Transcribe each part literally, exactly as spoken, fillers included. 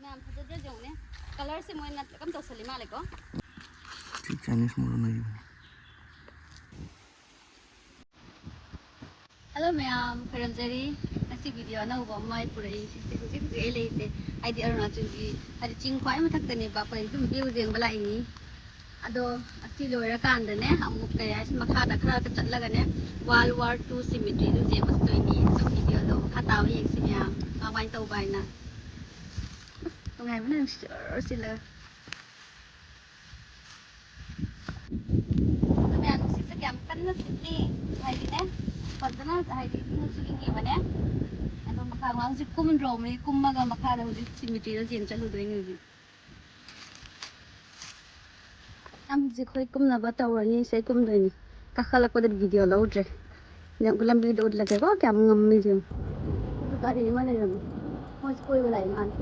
ꯃꯌꯥꯝ ꯐꯖꯗ꯭ꯔꯥ ꯌꯦꯡꯉꯨꯅꯦ꯫ ꯀꯂꯔꯁꯦ ꯃꯣꯏꯅ ꯀꯝ ꯇꯧꯁꯜꯂꯤ ꯃꯥꯜꯂꯦꯀꯣ꯫ ꯁꯤ ꯆꯥꯏꯅꯤꯁ ꯃꯣꯜ ꯑꯃ ꯂꯩꯕꯅꯦ꯫ ꯍꯜꯂꯣ ꯃꯌꯥꯝ, ꯈꯣꯏꯔꯝꯖꯔꯤ꯫ ꯉꯁꯤ ꯚꯤꯗꯤꯑꯣ ꯑꯅꯧꯕ ꯑꯃ ꯑꯩ ꯄꯨꯔꯛꯏ꯫ ꯁꯤꯁꯦ ꯍꯧꯖꯤꯛ ꯍꯧꯖꯤꯛ ꯑꯩ ꯂꯩꯔꯤꯁꯦ, ꯍꯥꯏꯗꯤ ꯑꯔꯨꯅꯥꯆꯜꯒꯤ, ꯍꯥꯏꯗꯤ ꯆꯤꯡ ꯈ꯭ꯋꯥꯏ ꯃꯊꯛꯇꯅꯦꯕ, ꯑꯩꯈꯣꯏ ꯑꯗꯨꯝ ꯚ꯭ꯌꯨ ꯌꯦꯡꯕ ꯂꯥꯛꯏꯅꯤ꯫ ꯑꯗꯣ ꯑꯁꯤ ꯂꯣꯏꯔꯀꯥꯟꯗꯅꯦ, ꯑꯃꯨꯛ ꯀꯩ ꯍꯥꯏꯁꯤ, ꯃꯈꯥꯗ ꯈꯔ ꯆꯠꯂꯒꯅꯦ, ꯋꯥꯔꯜ ꯋꯥꯔ ꯇꯨ ꯁꯤꯃꯤꯇ꯭ꯔꯤꯗꯨ ꯌꯦꯡꯕ ꯆꯠꯇꯣꯏꯅꯤ꯫ ꯑꯗꯨꯝ ꯚꯤꯗꯤꯑꯣꯗꯣ ꯃꯈꯥ ꯇꯥꯕ ꯌꯦꯡꯁꯤ ꯃꯌꯥꯝ, ꯀꯃꯥꯏꯅ ꯇꯧꯕ ꯍꯥꯏꯅ꯫ ꯅꯨꯡꯉꯥꯏꯕꯅ ꯅꯨꯡꯁꯤꯠ ꯖꯔ ꯁꯤꯠꯂꯒ꯫ ꯑꯗꯨ ꯃꯌꯥꯝ ꯅꯨꯡꯁꯤꯠꯁꯦ ꯀꯌꯥꯝ ꯀꯟꯅ ꯁꯤꯠꯂꯤ ꯍꯥꯏꯗꯤꯅꯦ, ꯐꯖꯅ ꯍꯥꯏꯗꯤ ꯏꯪꯁꯨ ꯏꯪꯉꯤꯕꯅꯦ꯫ ꯑꯗꯣ ꯃꯈꯥ ꯍꯧꯖꯤꯛ ꯀꯨꯝꯗ꯭ꯔꯣꯕꯅꯤ, ꯀꯨꯝꯃꯒ ꯃꯈꯥꯗ ꯍꯧꯖꯤꯛ ꯁꯤꯃꯤꯇ꯭ꯔꯤꯗ ꯆꯦꯟ ꯆꯠꯂꯨꯗꯣꯏꯅꯤ ꯍꯧꯖꯤꯛ꯫ ꯌꯥꯝ ꯍꯧꯖꯤꯛ ꯑꯩꯈꯣꯏ ꯀꯨꯝꯅꯕ ꯇꯧꯔꯅꯤ, ꯁꯤꯗꯩ ꯀꯨꯝꯗꯣꯏꯅꯤ꯫ ꯀꯥꯈꯠꯂꯛꯄꯗ ꯚꯤꯗꯤꯑꯣ ꯂꯧꯗ꯭ꯔꯦ꯫ ꯌꯥꯝ ꯂꯝꯕꯤꯗꯣ ꯎꯠꯂꯒꯦꯀꯣ, ꯀꯌꯥꯝ ꯉꯝꯃꯤ ꯌꯦꯡꯉꯨ꯫ ꯑꯗꯨ ꯒꯥꯔꯤ ꯑꯃ ꯂꯩꯔꯝꯃꯦ꯫ ꯃꯣꯏꯁꯨ ꯀꯣꯏꯕ ꯂꯥꯛꯏ ꯃꯥꯜꯂꯦ꯫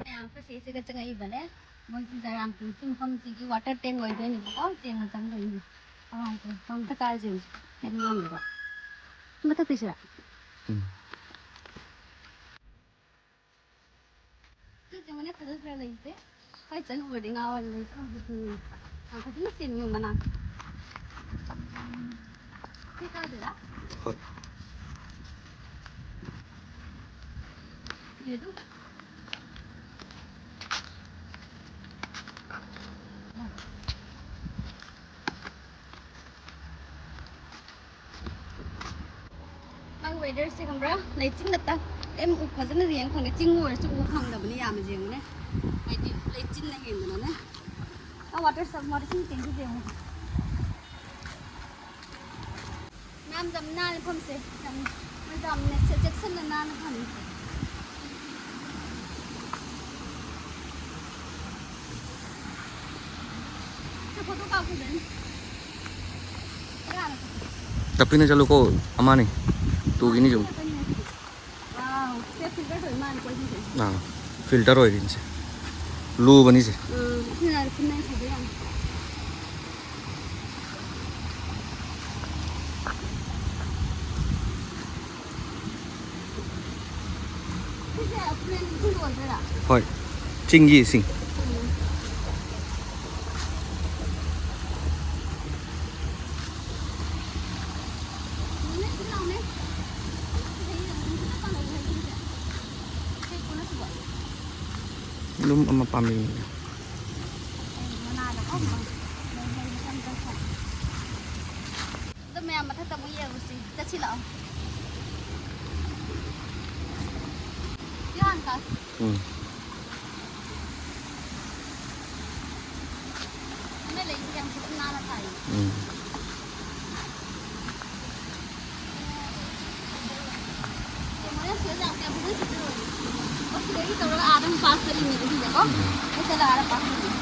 ꯃꯌꯥꯝ ꯑꯩꯈꯣꯏ ꯁꯤꯁꯤꯒ ꯆꯪꯉꯛꯏꯕꯅꯦ꯫ ꯃꯣꯏꯒꯤ ꯖꯥꯔꯥꯝ ꯆꯤꯡ ꯃꯐꯝꯁꯤꯒꯤ ꯋꯥꯇꯔ ꯇꯦꯡ ꯑꯣꯏꯗꯣꯏꯅꯦꯕꯀꯣ꯫ ꯇꯦꯡ ꯆꯪꯗꯣꯏꯅꯤ꯫ ꯑꯉꯥꯡꯁꯦ ꯁꯣꯝꯗ ꯀꯥꯔꯁꯦ꯫ ꯀꯩꯅꯣ ꯌꯣꯟꯕꯗꯣ꯫ ꯃꯊꯛꯇꯩꯁꯤꯔꯥ? ꯎꯝ꯫ ꯁꯤꯁꯦ ꯃꯅꯦ ꯐꯖꯈ꯭ꯔ ꯂꯩꯁꯦ꯫ ꯍꯣꯏ, ꯆꯪꯉꯨꯔꯗꯤ ꯉꯥꯎꯔꯅꯤ꯫ ꯎꯝ꯫ ꯌꯥꯝ ꯐꯖꯅ ꯁꯦꯝꯃꯤ ꯃꯅꯥ꯫ ꯁꯤ ꯀꯥꯗꯣꯏꯔꯥ? ꯍꯣꯏ꯫ ꯁꯤ ꯑꯗꯨꯝ ꯃꯥꯒꯤ ꯋꯦꯗꯔꯁꯦ ꯈꯪꯕ꯭ꯔꯥ? ꯂꯩꯆꯤꯟꯅ ꯇ-, ꯀꯩꯝ ꯎ-, ꯐꯖꯅ ꯌꯦꯡ ꯐꯪꯗꯦ꯫ ꯆꯤꯡ ꯑꯣꯏꯔꯁꯨ ꯎꯕ ꯐꯪꯗꯕꯅꯦ ꯌꯥꯝꯅ, ꯌꯦꯡꯉꯨꯅꯦ꯫ ꯍꯥꯏꯗꯤ ꯂꯩꯆꯤꯟꯅ ꯍꯦꯟꯗꯅꯅꯦ꯫ ꯑ, ꯋꯥꯇꯔ ꯁꯞ-, ꯋꯥꯇꯔ ꯏꯁꯤꯡ ꯇꯦꯡꯀꯤ ꯌꯦꯡꯉꯨ꯫ ꯃꯌꯥꯝ ꯌꯥꯝ ꯅꯥꯟꯅ ꯐꯝꯁꯦ꯫ ꯌꯥꯝ, ꯃꯣꯏꯗꯣ ꯌꯥꯝ ꯆꯦꯛꯁꯤꯟꯅ ꯅꯥꯟꯅ ꯐꯝꯃꯤ꯫ ꯐꯣꯇꯣ ꯀꯥꯞꯄꯨꯗꯣꯏꯅꯤ꯫ ꯇꯞꯄꯤꯅ ꯆꯠꯂꯨꯀꯣ, ꯑꯃꯅꯤ ꯇꯨꯈꯤꯅꯤ ꯁꯨꯝ꯫ ꯋꯥꯎ, ꯁꯦ ꯐꯤꯜꯇꯔ ꯇꯧꯔꯤ ꯃꯥꯜꯂꯦꯀꯣ ꯁꯤꯁꯦ꯫ ꯑꯥ, ꯐꯤꯜꯇꯔ ꯑꯣꯏꯔꯤꯅꯤꯁꯦ꯫ ꯂꯨꯕꯅꯤꯁꯦ꯫ ꯎꯝ, ꯁꯤꯅ ꯈꯨꯠꯅ ꯁꯨꯕ ꯌꯥꯅꯤ꯫ ꯁꯤꯁꯦ plain ꯏꯁꯤꯡ ꯑꯣꯏꯗꯣꯏꯔꯥ? ꯍꯣꯏ, ꯆꯤꯡꯒꯤ ꯏꯁꯤꯡ꯫ ꯎꯝ꯫ ꯅꯨꯃꯤꯠ ꯁꯤ ꯂꯥꯎꯅꯦ꯫ ꯁꯤꯗꯩ ꯌꯦꯡꯉꯨ, ꯅꯨꯡꯁꯤꯠ ꯌꯥꯝ ꯄꯥꯜꯍꯧꯋꯦ ꯍꯩꯁꯤꯡꯁꯦ꯫ ꯍꯦꯛꯄ꯭ꯔꯣ ꯅꯠꯇ꯭ꯔꯣ? ꯑꯗꯨꯝ ꯑꯃ ꯄꯥꯝꯕꯤꯅꯤꯗ꯫ ꯃꯅꯥꯗ ꯀꯣ, ꯂꯩ ꯃꯈꯜ ꯃꯈꯜ ꯊꯥꯏ꯫ ꯑꯗꯣ ꯃꯌꯥꯝ ꯃꯊꯛꯇ ꯑꯃꯨꯛ ꯌꯦꯡꯉꯨꯁꯤ꯫ ꯆꯠꯁꯤ ꯂꯥꯛꯑꯣ꯫ ꯁꯤ ꯍꯥꯟꯅ ꯀꯥꯁꯤ꯫ ꯎꯝ꯫ ꯑꯃ ꯂꯩꯁꯤ ꯌꯥꯝ ꯐꯖꯅ ꯅꯥꯟꯅ ꯊꯥꯏ꯫ ꯎꯝ꯫ ꯌꯦꯡꯉꯨꯅꯦ, ꯁꯤꯗ ꯌꯥꯝ ꯐꯖꯅ ꯁꯤꯠꯇ꯭ꯔꯣ? ꯑꯣ, ꯁꯤꯗꯒꯤ ꯇꯧꯔꯒ ꯑꯥꯗ ꯑꯃꯨꯛ ꯄꯥꯁ ꯆꯠꯂꯤꯅꯦ ꯑꯗꯨꯗꯀꯣ꯫ ꯎꯝ꯫ ꯑꯩ ꯆꯠꯂ ꯑꯥꯗ ꯄꯥꯁ ꯆꯠꯂꯤꯅꯦ꯫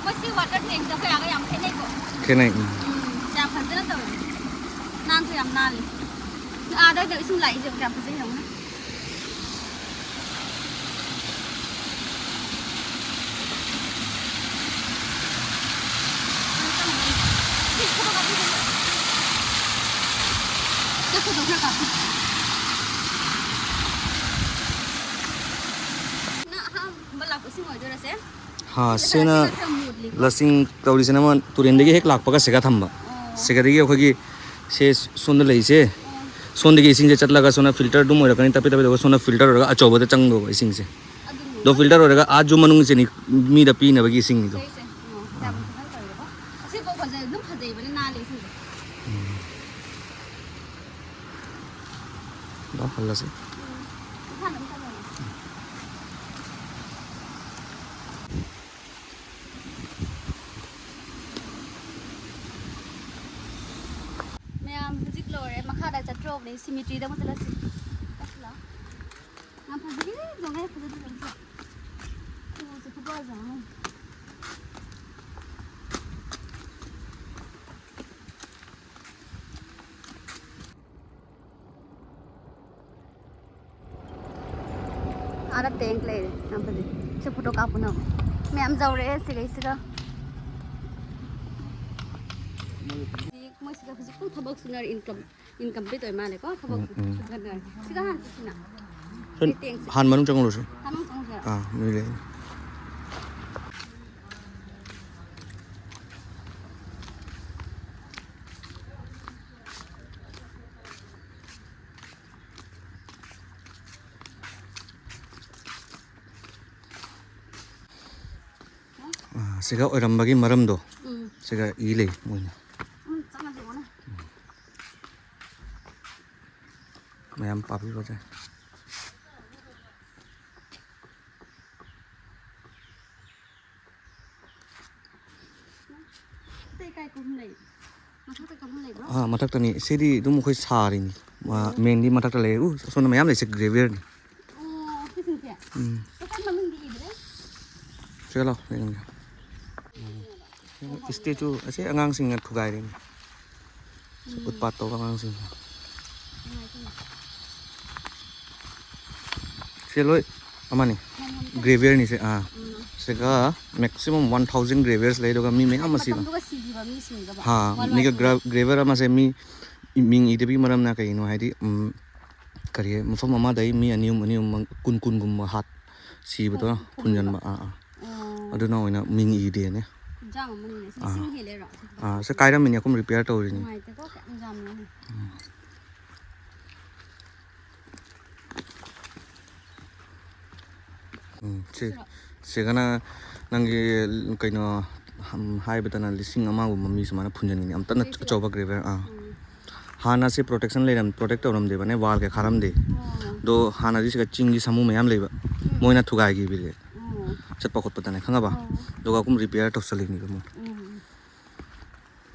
ꯃꯣꯏ ꯁꯤ ꯋꯥꯇꯔ ꯇꯦꯡꯁꯦ ꯑꯩꯈꯣꯏ ꯑꯥꯒ ꯌꯥꯝ ꯈꯦꯠꯅꯩꯀꯣ? ꯈꯦꯠꯅꯩ, ꯎꯝ꯫ ꯎꯝ, ꯌꯥꯝ ꯐꯖꯅ ꯇꯧꯋꯦ꯫ ꯅꯥꯟꯁꯨ ꯌꯥꯝ ꯅꯥꯜꯂꯤ꯫ ꯑꯥꯗ ꯏꯁꯤꯡ ꯂꯥꯛꯏꯁꯦ ꯀꯌꯥꯝ ꯐꯖꯩ ꯌꯦꯡꯉꯨꯅꯦ꯫ ꯅꯪ ꯑꯍꯥꯟꯕ ꯂꯥꯛꯄꯁꯤꯡ ꯑꯣꯏꯗꯣꯏꯔꯁꯦ? ꯍꯥ, ꯁꯤꯅ ꯁꯤꯅ ꯈꯔ ꯃꯨꯠꯂꯤꯀꯣ? ꯂꯁꯤꯡ ꯇꯧꯔꯤꯁꯤꯅ ꯑꯃ ꯇꯨꯔꯦꯟꯗꯒꯤ ꯍꯦꯛ ꯂꯥꯛꯄꯒ ꯁꯤꯒ ꯊꯝꯕ꯫ ꯑꯣ꯫ ꯁꯤꯒꯗꯒꯤ ꯑꯩꯈꯣꯏꯒꯤ ꯁꯦ ꯁꯣꯝꯗ ꯂꯩꯁꯦ, ꯑꯣ꯫ ꯁꯣꯝꯗꯒꯤ ꯏꯁꯤꯡꯁꯦ ꯆꯠꯂꯒ ꯁꯣꯝꯗ ꯐꯤꯜꯇꯔ ꯑꯗꯨꯝ ꯑꯣꯏꯔꯛꯀꯅꯤ, ꯇꯞꯄꯤ ꯇꯞꯄꯤ ꯇꯧꯔꯒ ꯁꯣꯝꯗ ꯐꯤꯜꯇꯔ ꯑꯣꯏꯔꯒ ꯑꯆꯧꯕꯗ ꯆꯪꯗꯧꯕ ꯏꯁꯤꯡꯁꯦ꯫ ꯑꯗꯨꯝ ꯑꯗꯣ ꯐꯤꯜꯇꯔ ꯑꯣꯏꯔꯒ ꯑꯥ ꯖꯨ ꯃꯅꯨꯡꯁꯤꯅꯤ ꯃꯤꯗ ꯄꯤꯅꯕꯒꯤ ꯏꯁꯤꯡꯅꯤꯗꯣ꯫ ꯁꯤꯁꯦ, ꯑꯣ, ꯌꯥꯝ ꯐꯖꯅ ꯇꯧꯔꯦꯀꯣ꯫ ꯑꯁꯤꯐꯥꯎ ꯐꯖꯩ, ꯑꯗꯨꯝ ꯐꯖꯩꯕꯅꯤ, ꯅꯥꯜꯂꯤ ꯏꯁꯤꯡꯁꯦ꯫ ꯎꯝ꯫ ꯂꯥꯎ ꯍꯜꯂꯁꯤ꯫ ꯎꯝ꯫ ꯏꯝꯐꯥꯜ ꯑꯃ ꯆꯠꯂꯨꯔꯦ꯫ ꯃꯌꯥꯝ ꯍꯧꯖꯤꯛ ꯂꯣꯏꯔꯦ, ꯃꯈꯥꯗ ꯆꯠꯇ꯭ꯔꯣꯕꯅꯦ, cemetery ꯗ ꯑꯃꯨꯛ ꯆꯠꯂꯁꯤ꯫ ꯆꯠꯁꯤ ꯂꯥꯎ꯫ ꯌꯥꯝ ꯐꯖꯩꯌꯦ, ꯌꯦꯡꯉꯣ, ꯐꯖꯗ꯭ꯔꯣ ꯂꯩꯁꯦ? ꯎꯁꯦ ꯐꯖ- ꯑꯥꯗ ꯇꯦꯡꯛ ꯂꯩꯔꯦ, ꯌꯥꯝ ꯐꯖꯩ꯫ ꯁꯤ ꯐꯣꯇꯣ ꯀꯥꯞꯄꯅ ꯃꯌꯥꯝ ꯌꯧꯔꯛꯑꯦ ꯁꯤꯗꯩꯁꯤꯗ꯫ ꯃꯣꯏꯁꯤꯗ ꯍꯧꯖꯤꯛ ꯊꯕꯛ ꯁꯨꯅꯔꯤ, ꯏꯟꯀꯝ ꯏꯟꯀꯝ ꯄꯤꯗꯣꯏ ꯃꯥꯜꯂꯦꯀꯣ꯫ ꯊꯕꯛ ꯎꯝ, ꯎꯝ꯫ ꯁꯨꯊꯅꯔꯦ꯫ ꯁꯤꯗ ꯍꯥꯟꯅ ꯆꯠꯁꯤꯅ꯫ ꯁꯨꯝ ꯃꯤ ꯇꯦꯡꯁꯦ꯫ ꯍꯥꯟ ꯃꯅꯨꯡ ꯆꯪꯉꯨꯔꯁꯤ꯫ ꯍꯥꯟ ꯃꯅꯨꯡ ꯆꯪꯉꯨꯁꯤꯔꯥ? ꯑꯥ, ꯃꯤ ꯂꯩ꯫ ꯑꯥ, ꯁꯤꯒ ꯑꯣꯏꯔꯝꯕꯒꯤ ꯃꯔꯝꯗꯣ꯫ ꯎꯝ꯫ ꯁꯤꯒ ꯏ ꯂꯩ ꯃꯣꯏꯅ꯫ ꯎꯝ, ꯆꯪꯉꯁꯤ ꯀꯣꯟꯅ꯫ ꯃꯌꯥꯝ ꯄꯥꯕꯤꯕꯁꯦ꯫ ꯑꯇꯩ ꯀꯥꯏ ꯀꯨꯝ ꯂꯩ? ꯃꯊꯛꯇ ꯀꯨꯝ ꯂꯩꯕ꯭ꯔꯣ? ꯑꯥ, ꯃꯊꯛꯇꯅꯤ꯫ ꯁꯤꯗꯤ ꯑꯗꯨꯝ ꯑꯩꯈꯣꯏ ꯁꯥꯔꯤꯅꯤ꯫ ꯃꯥ ꯑꯣ꯫ ꯃꯦꯟꯗꯤ ꯃꯊꯛꯇ ꯂꯩ꯫ ꯎ, ꯑꯁꯣꯝꯗ ꯃꯌꯥꯝ ꯂꯩꯁꯦ ꯒ꯭ꯔꯦꯚꯤꯌꯔꯅꯤ꯫ ꯑꯣ, ꯁꯤꯁꯤꯡꯁꯦ? ꯎꯝ꯫ ꯀꯩ ꯃꯃꯤꯡꯗꯤ ꯏꯗ꯭ꯔꯦ? ꯁꯤꯗ ꯂꯥꯎ, ꯌꯦꯡꯍꯟꯒꯦ꯫ ꯎꯝ꯫ ꯏꯁꯇꯦꯆꯨ ꯑꯁꯦ ꯑꯉꯥꯡꯁꯤꯡꯅ ꯊꯨꯒꯥꯏꯔꯤꯅꯤ꯫ ꯎꯝ꯫ ꯎꯠꯄꯥꯠ ꯇꯧꯕ ꯑꯉꯥꯡꯁꯤꯡꯅ꯫ ꯅꯨꯡꯉꯥꯏꯇꯦ꯫ ꯁꯤ ꯂꯣꯏ ꯑꯃꯅꯤ꯫ ꯃꯅꯝ ꯀꯟ-, ꯒ꯭ꯔꯦꯚꯤꯌꯔꯅꯤ ꯁꯦ, ꯑꯥ꯫ ꯎꯝ꯫ ꯁꯤꯒ maximum one thousand ꯒ꯭ꯔꯦꯚꯤꯌꯔꯁ ꯂꯩ, ꯑꯗꯨꯒ ꯃꯤ ꯃꯌꯥꯝ ꯑꯃ ꯁꯤꯕ꯫ ꯃꯇꯝꯗꯨꯒ ꯁꯤꯈꯤꯕ ꯃꯤꯁꯤꯡꯗꯕ꯫ ꯍꯥ, worldwide ꯃꯤꯒ ꯑꯣꯏꯅ꯫ ꯒ꯭ꯔ-, ꯒ꯭ꯔꯦꯚꯤꯌꯔ ꯑꯃꯁꯦ ꯃꯤ ꯃꯤꯡ ꯏꯗꯕꯒꯤ ꯃꯔꯝꯅ ꯀꯩꯒꯤꯅꯣ ꯍꯥꯏꯗꯤ, ꯎꯝ, ꯀꯔꯤ, ꯃꯐꯝ ꯑꯃꯗꯩ ꯃꯤ ꯑꯅꯤ ꯑꯍꯨꯝ, ꯑꯅꯤ ꯑꯍꯨꯝ, ꯀꯨꯟ, ꯀꯨꯟꯒꯨꯝꯕ ꯍꯥꯠ ꯁꯤꯕꯗꯣ ꯐꯨꯝ-, ꯐꯨꯝꯖꯤꯟꯕ꯫ ꯐꯨꯝꯖꯤꯟꯕ꯫ ꯑꯥ, ꯑꯥ꯫ ꯑꯣ꯫ ꯑꯗꯨꯅ ꯑꯣꯏꯅ ꯃꯤꯡ ꯏꯗꯦꯅꯦ꯫ ꯈꯨꯌꯥꯝ ꯑꯃꯅꯤꯅꯦ꯫ ꯑꯥ꯫ ꯏꯁꯤꯡ ꯍꯦꯜꯂꯦꯔꯣ? ꯑꯥ, ꯁꯤ ꯀꯥꯏꯔꯝꯃꯤꯅꯦ, ꯑꯩꯈꯣꯏ ꯔꯤꯄꯤꯌꯥꯔ ꯇꯧꯔꯤꯅꯤ꯫ ꯅꯨꯡꯉꯥꯏꯇꯦꯀꯣ, ꯀꯌꯥꯝ ꯌꯥꯝꯃꯤꯅꯣ? ꯎꯝ꯫ ꯎꯝ, ꯁꯤ, ꯁꯤꯔꯣ? ꯁꯤꯒꯅ ꯅꯪꯒꯤ ꯀꯩꯅꯣ, ꯍꯝ, ꯍꯥꯏꯕꯗꯅ ꯂꯤꯁꯤꯡ ꯑꯃꯒꯨꯝꯕ ꯃꯤ ꯁꯨꯃꯥꯏꯅ ꯐꯨꯟꯖꯟꯒꯅꯤ꯫ ꯑꯝꯇꯅ ꯁꯤꯁꯤꯔꯣ? ꯑꯆꯧꯕ ꯒ꯭ꯔꯦꯚꯤꯌꯔ, ꯑꯥ꯫ ꯎꯝ꯫ ꯍꯥꯟꯅ ꯁꯤ ꯄ꯭ꯔꯣꯇꯦꯛꯁꯟ ꯂꯩꯔꯝ-, ꯄ꯭ꯔꯣꯇꯦꯛ ꯇꯧꯔꯝꯗꯦꯕꯅꯦ, ꯋꯥꯜ ꯀꯩ ꯈꯥꯔꯝꯗꯦ꯫ ꯑꯣ꯫ ꯑꯗꯣ ꯍꯥꯟꯅꯗꯤ ꯁꯤꯒ ꯆꯤꯡꯒꯤ ꯁꯥꯃꯨ ꯃꯌꯥꯝ ꯂꯩꯕ, ꯎꯝ꯫ ꯃꯣꯏꯅ ꯊꯨꯒꯥꯏꯈꯤꯕꯅꯦ꯫ ꯑꯣ꯫ ꯆꯠꯄ ꯈꯣꯠꯄꯗꯅꯦ, ꯈꯪꯉꯕ? ꯑꯣ꯫ ꯑꯗꯨꯒ ꯑꯗꯨꯝ ꯔꯤꯄꯤꯌꯥꯔ ꯇꯧꯁꯜꯂꯤꯅꯦꯕ ꯃꯣꯏ꯫ ꯎꯝ꯫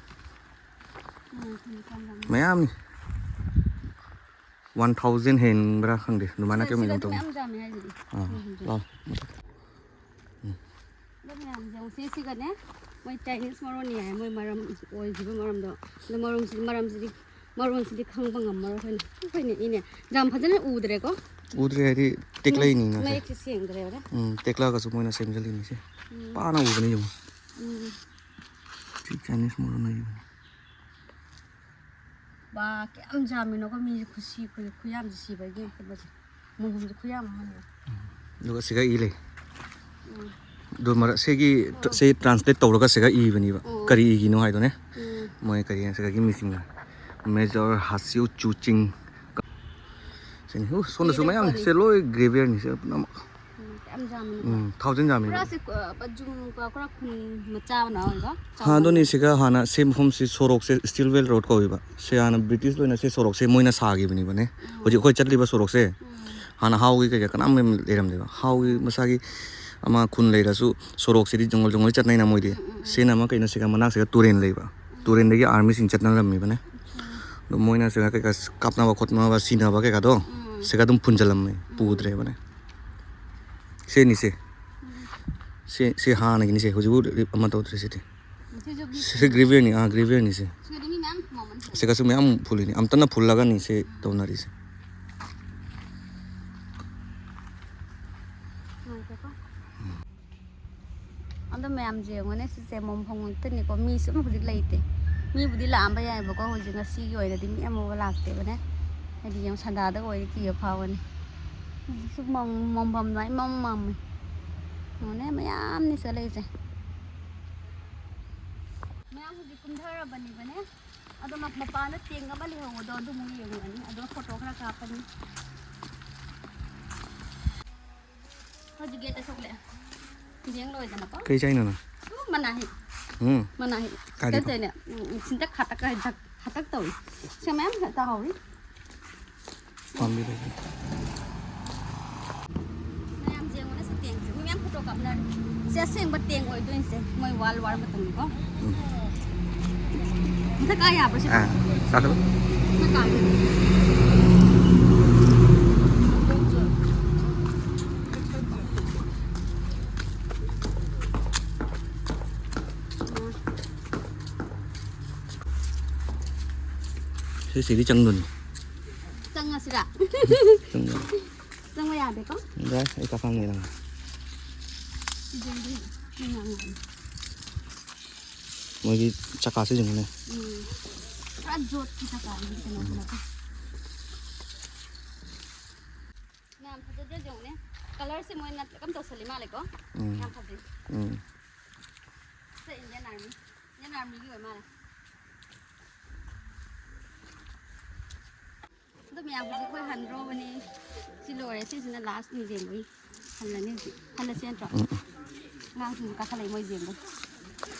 ꯎꯝ, ꯎꯝ, ꯎꯝ꯫ ꯃꯌꯥꯝꯅꯤ꯫ ꯋꯥꯟ ꯊꯥꯎꯖꯟ ꯍꯦꯟꯕ꯭ꯔꯥ ꯈꯪꯗꯦ, ꯑꯗꯨꯃꯥꯏꯅ ꯁꯤꯗ, ꯀꯩꯅꯣ ꯁꯤꯗꯗꯤ ꯇꯧꯕꯅꯤ꯫ ꯃꯌꯥꯝ ꯌꯥꯝꯃꯦ ꯍꯥꯏꯁꯤꯗꯤ꯫ ꯑꯥ, ꯎꯝ, ꯎꯝ꯫ ꯂꯥꯎ꯫ ꯎꯝ꯫ ꯑꯗꯣ ꯃꯌꯥꯝꯁꯦ ꯌꯦꯡꯉꯨꯁꯦ, ꯁꯤꯒꯅꯦ, ꯃꯣꯏ ꯆꯥꯏꯅꯤꯁ ꯃꯔꯣꯟꯅꯤ ꯍꯥꯏ, ꯃꯣꯏ ꯃꯔꯝ ꯑꯣꯏꯈꯤꯕ ꯃꯔꯝꯗꯣ꯫ ꯑꯗꯣ ꯃꯔꯣꯟꯁꯤꯗꯤ, ꯃꯔꯝꯁꯤꯗꯤ, ꯃꯔꯣꯟꯁꯤꯗꯤ ꯈꯪꯕ ꯉꯝꯃꯔꯣꯏ ꯑꯩꯈꯣꯏꯅ꯫ ꯑꯩꯈꯣꯏꯅ ꯏꯅꯦ ꯌꯥꯝ ꯐꯖꯅ ꯎꯗ꯭ꯔꯦꯀꯣ꯫ ꯎꯗ꯭ꯔꯦ ꯍꯥꯏꯗꯤ ꯇꯦꯛꯂꯛꯏꯅꯤꯅ ꯁꯦ꯫ ꯃꯌꯦꯛꯁꯦ ꯁꯦꯡꯗ꯭ꯔꯦꯕꯅꯦ꯫ ꯎꯝ, ꯇꯦꯛꯂꯛꯑꯒꯁꯨ ꯃꯣꯏꯅ ꯁꯦꯝꯖꯜꯂꯤꯅꯤ ꯁꯦ꯫ ꯎꯝ꯫ ꯄꯥꯅ ꯎꯕꯅꯤ ꯌꯦꯡꯉꯨ꯫ ꯎꯝ꯫ ꯁꯤ ꯆꯥꯏꯅꯤꯁ ꯃꯔꯣꯟ ꯑꯣꯏꯈꯤꯕꯅꯤ꯫ ꯕꯥ, ꯀꯌꯥꯝ ꯌꯥꯝꯃꯤꯅꯣꯀꯣ ꯃꯤꯁꯦ, ꯈꯨꯁꯤ, ꯈꯨ-, ꯈꯨꯌꯥꯝꯁꯦ ꯁꯤꯕꯒꯤ ꯀꯩꯅꯣꯁꯦ꯫ ꯃꯣꯟꯈꯨꯝꯁꯦ ꯈꯨꯌꯥꯝ ꯑꯃꯅꯦ꯫ ꯑꯗꯨꯒ ꯁꯤꯒ ꯏ ꯂꯩ꯫ ꯎꯝ꯫ ꯑꯗꯨ ꯃꯔꯛ ꯁꯤꯒꯤ, ꯑꯣ꯫ ꯁꯤ ꯇ꯭ꯔꯥꯟꯁꯂꯦꯠ ꯇꯧꯔꯒ ꯁꯤꯒ ꯏꯕꯅꯦꯕ꯫ ꯑꯣ꯫ ꯀꯔꯤ ꯏꯒꯤꯅꯣ ꯍꯥꯏꯗꯨꯅꯦ꯫ ꯎꯝ꯫ ꯃꯣꯏ ꯀꯔꯤ ꯁꯤꯒꯒꯤ ꯃꯤꯁꯤꯡꯅ꯫ ꯃꯦꯖꯔ ꯍꯥꯁꯤꯎ ꯆꯨꯆꯤꯡ꯫ ꯁꯤꯅꯤ꯫ ꯎ, ꯁꯣꯝꯗꯁꯨ ꯃꯌꯥꯝ ꯂꯩꯀꯣꯜꯅꯤ꯫ ꯁꯦ ꯂꯣꯏ ꯒ꯭ꯔꯦꯚꯤꯌꯔꯅꯤ ꯁꯦ ꯄꯨꯝꯅꯃꯛ꯫ ꯎꯝ, ꯌꯥꯝ ꯌꯥꯝꯃꯤꯅꯦ꯫ ꯎꯝ, ꯊꯥꯎꯖꯟ ꯌꯥꯝꯃꯤꯕ꯫ ꯄꯨꯔꯥ ꯁꯤ, ꯑ, ꯄ-, ꯖꯨꯝ, ꯄ-, ꯄꯨꯔꯥ ꯈꯨꯟ ꯃꯆꯥ ꯑꯃꯅ ꯑꯣꯏꯕ꯫ ꯍꯥ, ꯑꯗꯨꯅꯤ, ꯁꯤꯒ ꯍꯥꯟꯅ ꯁꯤ ꯃꯐꯝꯁꯤ ꯁꯣꯔꯣꯛꯁꯦ ꯁ꯭ꯇꯤꯜꯋꯦꯜ ꯔꯣꯗ ꯀꯧꯋꯦꯕ꯫ ꯁꯤ ꯍꯥꯟꯅ ꯕ꯭ꯔꯤꯇꯤꯁ ꯂꯣꯏꯅ ꯁꯤ ꯁꯣꯔꯣꯛꯁꯦ ꯃꯣꯏꯅ ꯁꯥꯈꯤꯕꯅꯦꯕꯅꯦ꯫ ꯎꯝ꯫ ꯍꯧꯖꯤꯛ ꯑꯩꯈꯣꯏ ꯆꯠꯂꯤꯕ ꯁꯣꯔꯣꯛꯁꯦ ꯎꯝ꯫ ꯍꯥꯟꯅ ꯍꯥꯎꯒꯤ ꯀꯩꯀꯥ ꯀꯅꯥꯝ ꯂꯩꯔꯝꯗꯦꯕ꯫ ꯍꯥꯎꯒꯤ ꯃꯁꯥꯒꯤ ꯑꯃ ꯈꯨꯟ ꯂꯩꯔꯁꯨ ꯁꯣꯔꯣꯛꯁꯤꯗꯤ ꯖꯪꯒꯜ ꯖꯪꯒꯜ ꯆꯠꯅꯩꯅ ꯃꯣꯏꯗꯤ꯫ ꯎꯝ, ꯎꯝ, ꯎꯝ꯫ ꯁꯤꯅ ꯑꯃ ꯀꯩꯅꯣ ꯁꯤꯒ ꯃꯅꯥꯛꯁꯤꯒ ꯇꯨꯔꯦꯟ ꯂꯩꯕ꯫ ꯎꯝ꯫ ꯇꯨꯔꯦꯟꯗꯒꯤ ꯑꯥꯔꯃꯤꯁꯤꯡ ꯆꯠꯅꯔꯝꯃꯤꯕꯅꯦ꯫ ꯎꯝ꯫ ꯑꯗꯣ ꯃꯣꯏꯅ ꯁꯤꯒ ꯀꯩꯀꯥ ꯀꯥꯞꯅꯕ ꯈꯣꯠꯅꯕ ꯁꯤꯅꯕ ꯀꯩꯀꯥꯗꯣ ꯎꯝ꯫ ꯁꯤꯒ ꯑꯗꯨꯝ ꯐꯨꯟꯖꯜꯂꯝꯃꯦ꯫ ꯎꯝ꯫ ꯄꯨꯗ꯭ꯔꯦꯕꯅꯦ꯫ ꯁꯤꯅꯤꯁꯦ꯫ ꯎꯝ꯫ ꯁꯤ, ꯁꯤ ꯍꯥꯟꯅꯒꯤꯅꯤꯁꯦ꯫ ꯍꯧꯖꯤꯛꯄꯨ ꯑꯃ ꯇꯧꯗ꯭ꯔꯦ ꯁꯤꯗꯤ꯫ ꯁꯤꯁꯨ ꯒ꯭ꯔꯤꯞ ꯁꯤ ꯒ꯭ꯔꯤꯚꯤꯌꯔꯅꯤ, ꯑꯥ, ꯒ꯭ꯔꯤꯚꯤꯌꯔꯅꯤꯁꯦ꯫ ꯁꯤꯒꯗꯤ ꯃꯤ ꯃꯌꯥꯝ ꯊꯝꯃꯝꯃꯅꯤ꯫ ꯁꯤꯒꯁꯨ ꯃꯌꯥꯝ ꯐꯨꯜꯂꯤꯅꯤ꯫ ꯑꯝꯇꯅ ꯐꯨꯜꯂꯒꯅꯤ ꯁꯤ ꯇꯧꯅꯔꯤꯁꯦ꯫ ꯉꯥꯏꯈꯣꯀꯣ꯫ ꯑꯗꯣ ꯃꯌꯥꯝꯁꯦ ꯌꯦꯡꯉꯣꯅꯦ, ꯁꯤꯁꯦ ꯃꯣꯝꯐꯝ ꯉꯥꯛꯇꯅꯤꯀꯣ, ꯃꯤ ꯁꯨꯝ ꯍꯧꯖꯤꯛ ꯂꯩꯇꯦ꯫ ꯃꯤꯕꯨꯗꯤ ꯂꯥꯛꯑꯝꯕ ꯌꯥꯏꯕꯀꯣ, ꯍꯧꯖꯤꯛ ꯉꯁꯤꯒꯤ ꯑꯣꯏꯅꯗꯤ ꯃꯤ ꯑꯃꯐꯥꯎ ꯂꯥꯛꯇꯦꯕꯅꯦ꯫ ꯍꯥꯏꯗꯤ ꯌꯦꯡꯉꯣ, ꯁꯟꯗꯥꯗꯒ ꯑꯣꯏꯔꯗꯤ ꯀꯤꯕ ꯐꯥꯎꯕꯅꯦ꯫ ꯍꯧꯖꯤꯛꯁꯨ ꯃꯝ-, ꯃꯝꯐꯝ ꯑꯗꯨꯃꯥꯏꯅ ꯏꯃꯝ ꯃꯝꯃꯦ꯫ ꯌꯦꯡꯉꯣꯅꯦ, ꯃꯌꯥꯝꯅꯤ ꯁꯤꯗ ꯂꯩꯔꯤꯁꯦ꯫ ꯃꯌꯥꯝ ꯍꯧꯖꯤꯛ ꯀꯨꯝꯊꯔꯕꯅꯤꯕꯅꯦ꯫ ꯑꯗꯣ ꯃ-, ꯃꯄꯥꯟꯗ ꯇꯦꯡ ꯑꯃ ꯂꯩꯍꯧꯕꯗꯣ ꯑꯗꯨꯃꯨꯛ ꯌꯦꯡꯉꯨꯔꯅꯤ꯫ ꯑꯗꯨꯒ ꯐꯣꯇꯣ ꯈꯔ ꯀꯥꯞꯄꯅꯤ꯫ ꯍꯧꯖꯤꯛ ꯒꯦꯠꯇ ꯊꯣꯛꯂꯛꯑꯦ꯫ ꯌꯦꯡ ꯂꯣꯏꯗꯅꯀꯣ꯫ ꯀꯩ ꯆꯥꯏꯅꯣ ꯅꯪ? ꯎꯝ, ꯃꯅꯥ ꯍꯦꯛ꯫ ꯎꯝ꯫ ꯃꯅꯥ ꯍꯦꯛ꯫ ꯀꯥꯏꯗꯩꯅꯣ? ꯀꯩ ꯇꯧꯔꯤꯅꯦ? ꯎꯝ, ꯎꯝ, ꯁꯤꯟꯇꯛ ꯈꯥꯇꯛꯀ ꯍꯦꯛ ꯇꯛ-, ꯈꯥꯇꯛ ꯇꯧꯏ꯫ ꯁꯤ ꯃꯌꯥꯝ ꯍꯦꯛ ꯇꯥꯍꯧꯔꯤ꯫ ꯄꯥꯝꯕꯤ ꯂꯩꯕꯅꯤ꯫ ꯃꯌꯥꯝ ꯌꯦꯡꯉꯨꯅꯦ, ꯁꯤ ꯇꯦꯡꯁꯦ꯫ ꯃꯤ ꯃꯌꯥꯝ ꯐꯣꯇꯣ ꯀꯥꯞꯅꯔꯦ꯫ ꯁꯤ ꯑꯁꯦꯡꯕ ꯇꯦꯡ ꯑꯣꯏꯗꯣꯏꯅꯤꯁꯦ꯫ ꯃꯣꯏ ꯋꯥꯔꯜ ꯋꯥꯔ ꯃꯇꯝꯒꯤꯀꯣ꯫ ꯎꯝ꯫ ꯃꯊꯛ ꯀꯥ ꯌꯥꯕ꯭ꯔꯣ ꯁꯤꯕꯣ? ꯑꯥ, ꯀꯥꯈꯠꯂꯨ꯫ ꯃꯊꯛ ꯀꯥꯒꯦ꯫ ꯁꯤꯗꯤ ꯆꯪꯗꯣꯏꯅꯤ꯫ ꯆꯪꯉꯁꯤꯔꯥ? ꯆꯪꯗꯣꯏꯅꯤ꯫ ꯆꯪꯕ ꯌꯥꯗꯦꯀꯣ? ꯌꯥꯏ, ꯑꯩ ꯀꯥꯈꯪꯉꯦ ꯅꯪ꯫ ꯁꯤꯗꯤ ꯃꯤ ꯉꯥꯡꯉꯛꯑꯅꯤ꯫ ꯃꯣꯏꯒꯤ ꯆꯀꯥꯁꯦ ꯌꯦꯡꯉꯨꯅꯦ꯫ ꯎꯝ꯫ ꯄꯨꯔꯥ ꯖꯣꯠꯀꯤ ꯆꯀꯥꯅꯤ ꯀꯩꯅꯣ ꯎꯝ꯫ ꯄꯨꯂꯞꯀꯤ꯫ ꯃꯌꯥꯝ ꯐꯖꯗ꯭ꯔꯁꯨ ꯌꯦꯡꯉꯨꯅꯦ꯫ ꯀꯂꯔꯁꯦ ꯃꯣꯏꯅ ꯀꯝ ꯇꯧꯁꯜꯂꯤ ꯃꯥꯜꯂꯦꯀꯣ? ꯎꯝ꯫ ꯌꯥꯝ ꯐꯖꯩ꯫ ꯎꯝ꯫ ꯁꯦ Indian Army꯫ Indian Armyꯒꯤ ꯑꯣꯏ ꯃꯥꯜꯂꯦ꯫ ꯑꯗꯣ ꯃꯌꯥꯝ ꯍꯧꯖꯤꯛ ꯑꯩꯈꯣꯏ ꯍꯟꯗ꯭ꯔꯣꯕꯅꯤ꯫ ꯁꯤ ꯂꯣꯏꯔꯦ꯫ ꯁꯤꯁꯤꯅ lastꯅꯤ ꯌꯦꯡꯕꯒꯤ꯫ ꯍꯜꯂꯅꯤ ꯍꯧꯖꯤꯛ꯫ ꯍꯜꯂꯁꯤ ꯅꯠꯇ꯭ꯔꯣ? ꯎꯝ꯫ ꯑꯉꯥꯡꯁꯤꯡꯁꯨ ꯀꯥꯈꯠꯂꯛꯏ ꯃꯣꯏ ꯌꯦꯡꯕ꯫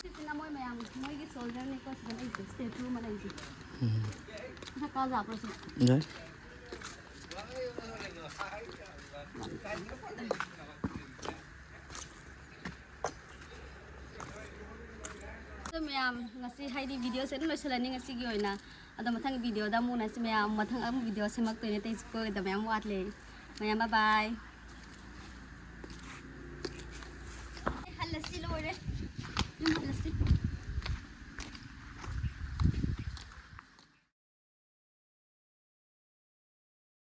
ꯁꯤꯁꯤꯅ ꯃꯣꯏ ꯃꯌꯥꯝ ꯃꯣꯏꯒꯤ soldierꯅꯤꯀꯣ ꯁꯤꯗ ꯂꯩꯁꯦ꯫ Statue ꯑꯃ ꯂꯩꯁꯦ꯫ ꯎꯝ꯫ ꯃꯁꯛ ꯀꯥꯖꯥꯠꯄ꯭ꯔꯣ ꯁꯤ? ꯌꯥꯏ꯫ ꯑꯗꯣ ꯃꯌꯥꯝ ꯉꯁꯤ ꯍꯥꯏꯗꯤ videoꯁꯦ ꯑꯗꯨꯝ ꯂꯣꯏꯁꯤꯜꯂꯅꯤ ꯉꯁꯤꯒꯤ ꯑꯣꯏꯅ꯫ ꯑꯗꯣ ꯃꯊꯪꯒꯤ videoꯗ ꯑꯃꯨꯛ ꯎꯅꯁꯤ ꯃꯌꯥꯝ꯫ ꯃꯊꯪ ꯑꯃꯨꯛ video ꯁꯦꯝꯃꯛꯇꯣꯏꯅꯦ꯫ ꯑꯇꯩ ꯀꯣꯏꯒꯗꯕ ꯃꯌꯥꯝ ꯋꯥꯠꯂꯤ꯫ ꯃꯌꯥꯝ bye bye꯫ ꯍꯜꯂꯁꯤ ꯂꯣꯏꯔꯦ꯫